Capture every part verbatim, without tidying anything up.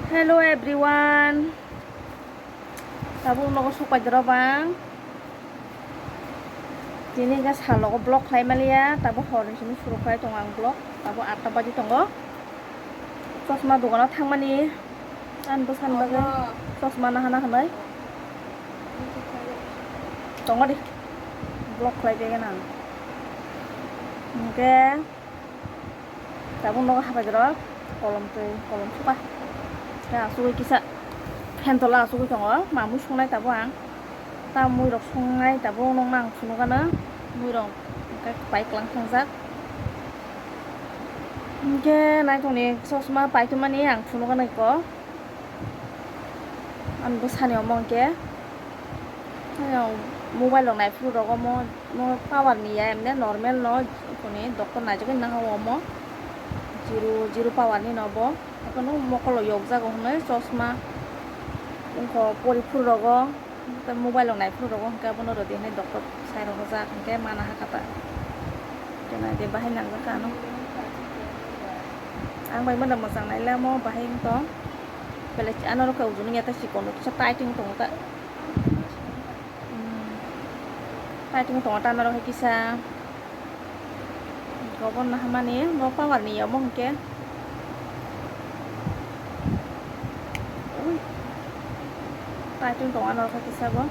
Hello everyone. Tabuk nogo sok pai doro bang. Tini ga salogo vlog khlai maliya, tabuk hor ni simi suru khlai tongo ang vlog. Tabuk atta baji tongo. Chosma dogano thangmani. Ani bwsani bagwi chosma nahana hinwi tongo di. Vlog khlai begwi nang. Hwnkhe. Tabuk nogo hapai jora kolom twi kolom suka. Tei asugwi kisa fan tola asugwi tongo. Mamwi songnai tabuk ang. Ta mui rok songnai tabuk nokno ang phunukgano. Mui rok hwnkhe pai kwlang thangjak. Hwnkhe naitok ni chosma paitwmani ang phunukgano ikko. Ani bwsani omo hwnkhe, mobile rok naiphuru rok omo, omo power ni ya, emne normal no, koni doctor naijagwi nang o omo, zero, zero power ni no bo, haikhe no mokol rok yokjago hinwi chosma, wngkha pori phuru rogo, tei mobile rok naiphuru rogo hwnkhe abono rwdi hinwi doctor sai rwjak hwnkhe mana hakha ta, hwnkhe naidi bahai nangjakha ano, ang bai mano mwchang nailamo bahai wngtong. Belai ano rok khe ujuni ya ta chikon rok kisa tight wng tongo ta. Hmm. Tight wng tongo ta ano rok kisa. Gobor no hamani no power ni omo hwnkhe. Ui. Tight wng tongo ano rok kisa bo.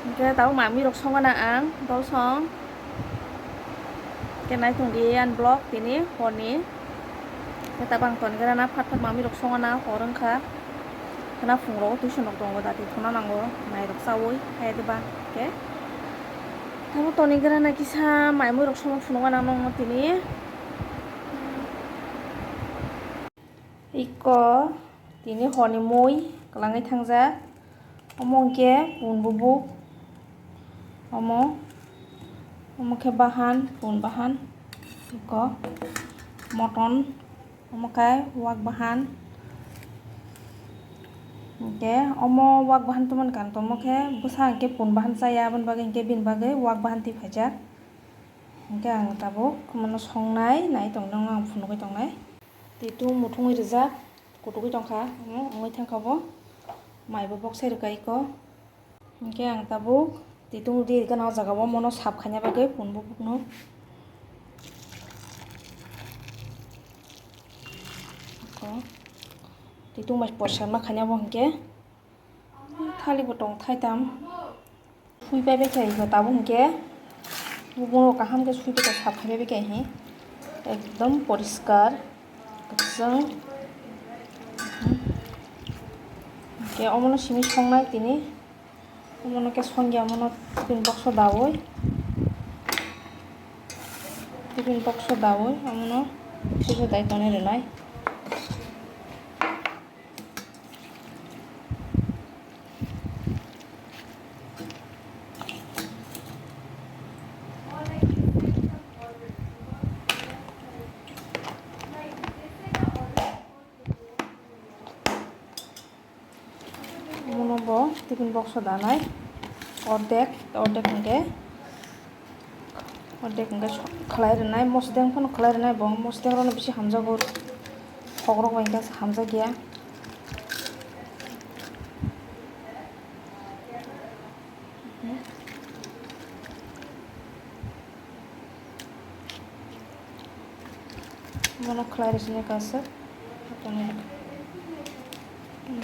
Hwnkhe tabuk mamwi rok songana ang dol song. Khe naitung di ani vlog tini horni. Khe tabang toni gana na phat phat mamwi rok songana hor wngkha. Khena phung rogo tuition rok tongo dati thuna nango nai rok chaui hai de ba khe. Tamo toni gana na kisa mai mui rok songna phunukgo nang nokno tini. Iko tini horni mui kwlangwi thangjak. Omo hwnkhe pun bubuk. Omo, omo khe bahan, pun bahan. Iko moton, omo khe wak bahan. Hwnkhe omo wak bahan tongmani karon tongmo khe bwsa hwnkhe pun bahan chaya, aboni bagwi hwnkhe bini bagwi wak bahan twi phaijak. Hwnkhe ang tabuk omono songnai, nai tongno ang phunugwi tongnai. Twi tung muthungwi rijak, kutugwi tongkha, omo wngwi thangkha bo. Maibo boksai rwkha iko. Hwnkhe ang tabuk twi tung di gana o jaga o mono sap khaina bagwi pun bubukno. Iko. Twi tung bai porsa ma khaina bo hwnkhe. Thalik bo tong thai tam. Sui pai bai khe iko tabuk hwnkhe. Bubung rok kaham khe sui pai sap khai pai khe hi. Ekdom poriskar. Kwchwng. Hwnkhe omono simi songnai tini. Omono khe songya omono tiffin box o daui. Tiffin box o daui omono sui pai dai tonwi rwnai. Omono bo tiffin box o danai, ordek, ordek hwnkhe. Ordek hwnkhe khlai rwnai, mosodeng phano khlai rwnai bo, mosodeng rokno bisi hamjago, kokrok bai hwnkhe hamjakya. Bono khlai rwsini kaisa.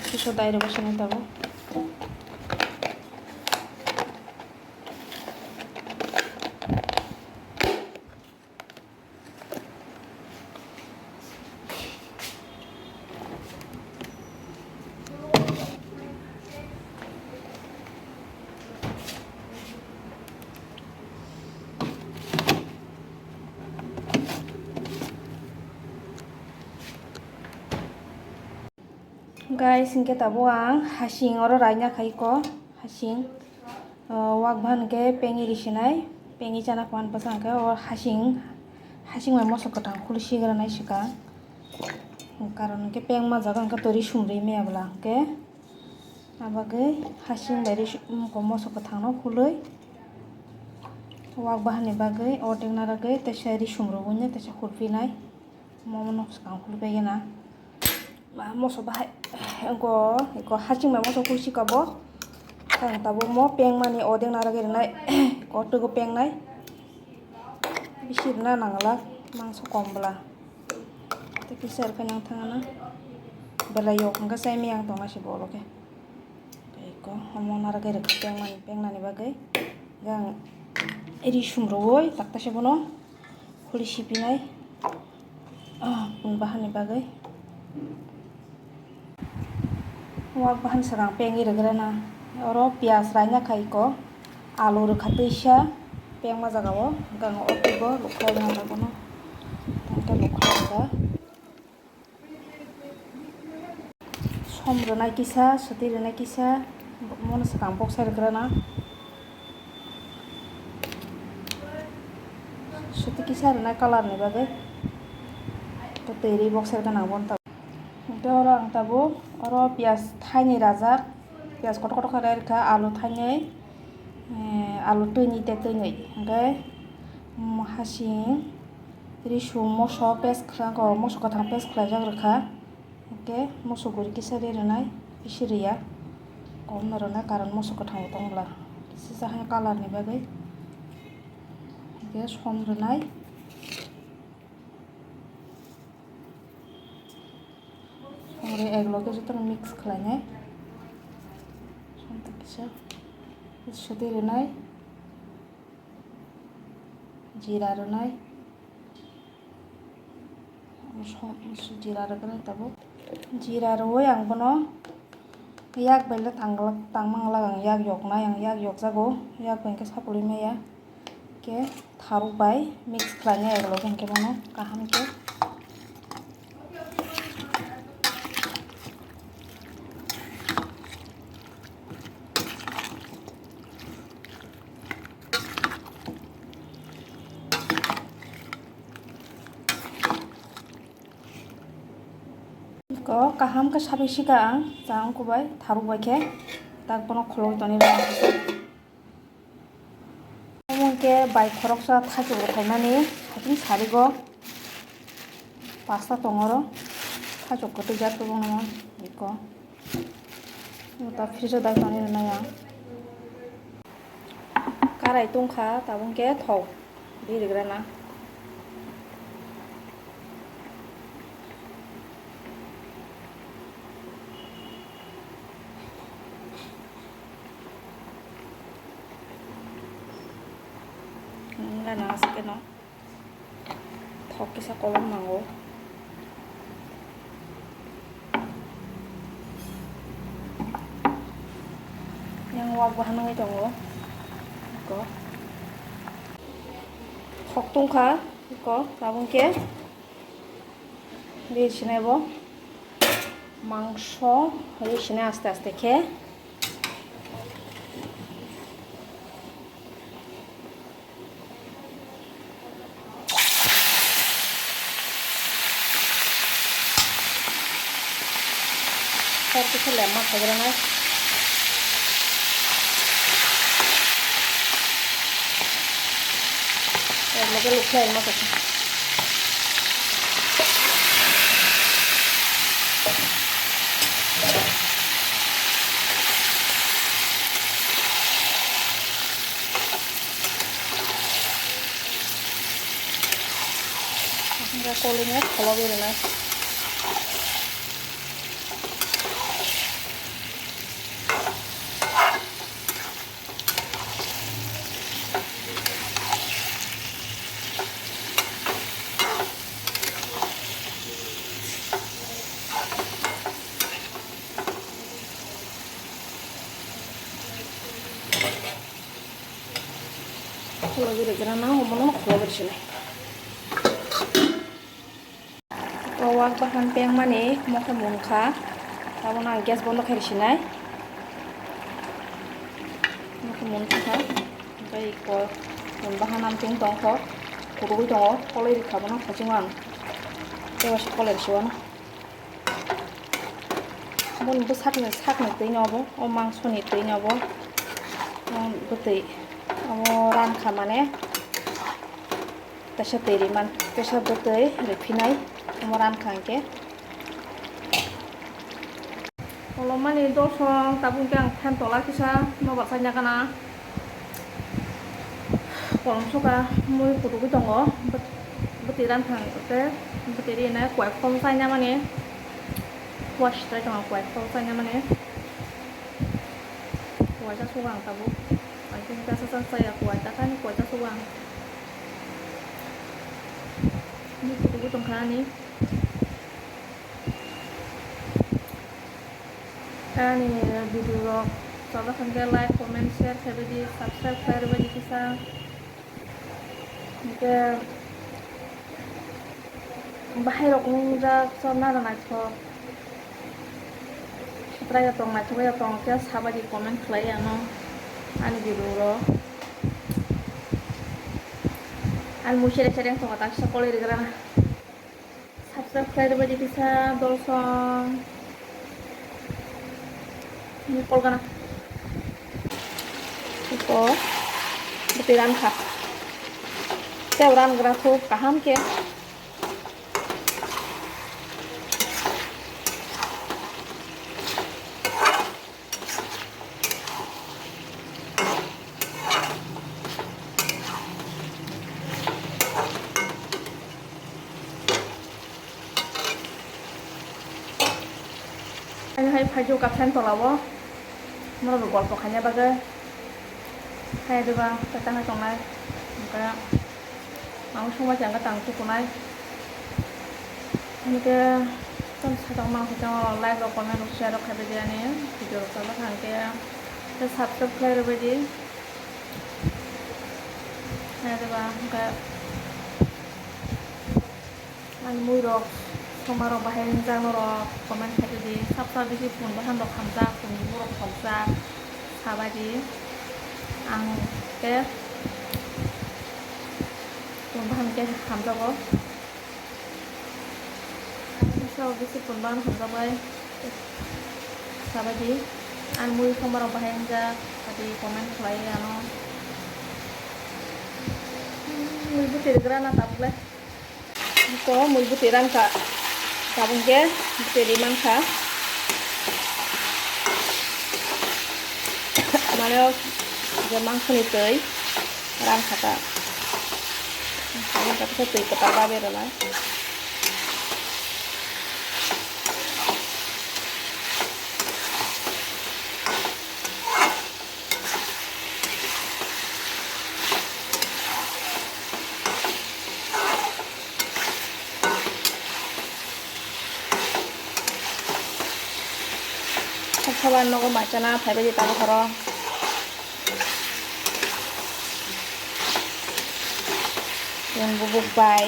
Sisa dai rwbaisini tabuk. Guys, hwnkhe tabuk ang hasing oro raina khai ko, hasing. O, wak bahan hwnkhe pengwi risinai, pengwi chana phan bwsa hwnkhe o hasing, hasing bai moso kwthang khuli sigranai swkang. Karon hwnkhe peng ma jaga hwnkhe to risum ri maya bwla hwnkhe. Abagwi hasing bai risum ko moso kwthangno khului. Wak bahanni bagwi ordek narwgwi teisa risum rwgwino teisa khulphinai. Momo no swkang khulphaigena. Ba moso bahai, eko, eko haching bai moso kuisi kabo. Ang tabuk mo peng mani odeng narwgwi rwnai, eko twgo peng nai. Bisi rwna nangla, mangso kom bwla. Tei kisa rwkhe nang thangna. Belai yok hwnkhe chai miyang tongna se bolo khe. Eko omo narwgwi rwkha peng mani, peng nani bagwi. Ang ri sumrwui taktaisa bono khuli sipinai. Ah, pun bahan ni bagwi. Wak bahan swkang pengwi rwgrana. Oro piyaj raina khai eko. Alu rwkha twisa pengma jagao. Ang o twibo lukhlai rwna bono. Tangkhe lukhlai rwkha. Som rwnai kisa, swtwi rwnai kisa, mono swkang boksai rwgrana. Swtwi kisa rwnai colour ni bagwi. Tei twi ri boksai rwgana ang bono tabuk. Hwnkhe oro ang tabuk, oro piyaj thainwi rajak, piyaj kotor kotor khe rai rwkha, alu thainwi, eh, alu twi ni tei twi ni. Hwnkhe, mm, hasing, Risu moso paste khlai, o moso kwthang paste khlaijak rwkha. Hwnkhe moso guri kisa ri rwnai, bisi riya. Kom no rwnai, karon moso kwthang bo tong bwla. Kisa haino colour ni bagwi. Hwnkhe som rwnai. Som rwi ek loge jotono mix khlainai. Som ta kisa. Swtwi rwnai. Jira rwnai. Jira rwgwlak tabuk. Jira rwui ang bono yak bai le tang-, tangma glak ang, yak yoknai ang, yak yokjago, yak bai hwnkhe sapulwi maya. Hwnkhe tharuk bai mix khlainai ag loge hwnkhe bono kaham khe. Ko kaham khe sabai sika ang chang kubai tharuk bai khe tak bono khulogwi toni rw. Omo hwnkhe bai khoroksa thaichuk rwkhaimani, haikhe sarigo pasta tongoro, thaichuk kwtwi jat kwbangma eko. Ota fridge o dai tongwi rwnai ang. Karai tongkha, tabuk hwnkhe thok di rwgrana. Wngla na aswk khe no. Thok kisa kolom nango. Yang wak bo hanwi tongo. Eko. Thok tongkha, eko, tabuk khe. Ri sinai bo mangso, ri sinai aste aste khe. Kor kisa lemma khagrana. Lemma khe lukhlai ma khe. Hingke kolomya kholobwi rwnai. Khulogwi rwgwna nang, omono khulogwi rwsinai. O wak bahan pengmani mokhe mungkha, tabukno ang gas bondo khe rwsinai. Mokhe mungkha, tei iko bahan amtwing tongkho, khurugwi tongo, koloi rwkha bono khachingma ang, tei waisa koloi rwsiwano. Boni bwsakni sakni twi no bo, o mangsoni twi no bo, o bwtwi, omo rankha mane, teisa twi riman, teisa bwtwi riphinai, omo rankha hinkhe. Kolomani dosong tabuk hwnkhe ang fan tola kisa nobar saina gana. Kolom soka mui kutugwi tongo. Bwtwi ran thang tei bwtwi rina kuai khol saina mani. Kuai sitrai tongo kuai khol saina mani. Kuai cha sugo ang tabuk. Ang khe cha cha cha ya kuai ta kani kuai cha sugo ang. Mui kutugwi tongkha ani. Ani video rok chajak hwnkhe like, comment, share khlaibaidi, subscribe khlaibaidi kisa. Hwnkhe bahai rok wngjak chorna rw naithok. Sutrai ya tong naithok ya tong khe sabaidi comment khlai ano ani video rok. Ani mui sere sere wngthogo ta kisa koloi rwgrana. Subscribe khlai rwbaidi kisa dolsong. Ni kolgana. Iko bwtwi rankha. Tei ran gra khu kaham khe. Ani hai phaijo kapsani tola o norok golpo khaina bagwi hai rwba kwchang hai tongnai. Onkhe ang songma chang tang tukunai. Hinkhe tamo sajak ma hwnkhe like rok comment rok share rok khaibaidi ani video rok chajak kha hinkhe subscribe khlai rwbaidi. Hai rwba hinkhe. Ani mui rok soma rok bahai wngjak norok comment khai rwdi. Sab sab bisi pun bahan rok hamjak, pun bubu rok khokjak sabaidi. Ang khe pun bahan khe hamjago. Sab bisi pun bahan hamjak bai sabaidi. Ani mui soma rok bahai wngjak sabaidi comment khlai ano. Mui bwtwi rwgra na tabuk le. Iko mui bwtwi rankha. Tabuk khe bwtwi ri mankha. Mane o je mangsoni twi rankha ta. Tabuk khe twi kwtal ba berajak. Sabo nogo machana phaibaidi tabuk oro. Yang bubuk bai.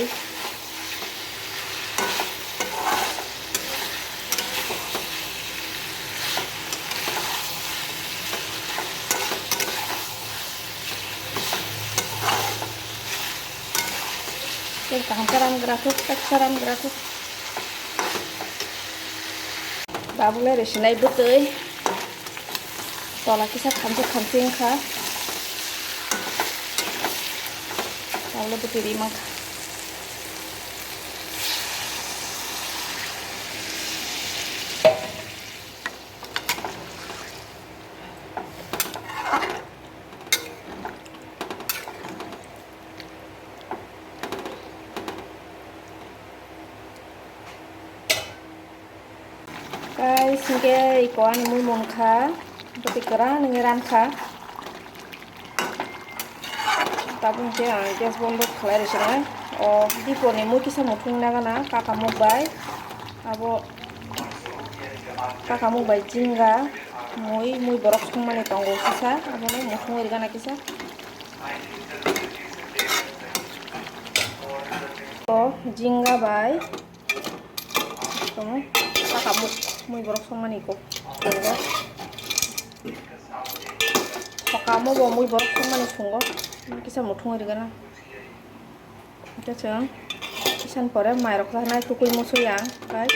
Tei kaham khe ram gra thuk, kisa ram gra thuk. Tabuk le risinai bwtwi. Tola kisa khamsi khamsi wngkha. Tabuk le bwtwi ri mankha. Guys, hinkhe iko ani mui munkha, bwtwi kwran wngwi rankha. Tabuk hinkhe ang gas bondo khlai rwsonai. O dipor ni mui kisa muthung nagana kakamuk bai. Abo kakamuk bai jinga mui, mui borok songmani tongo kisa, abono muthungwi rwgana kisa. O jinga bai. Tamo, saka muk, mui borok songmani ko. Saka mo bo mui borok songmani sungo. Kisa muthung ri gana. Kisa isan pore mai rok nai tukui musu yang, guys.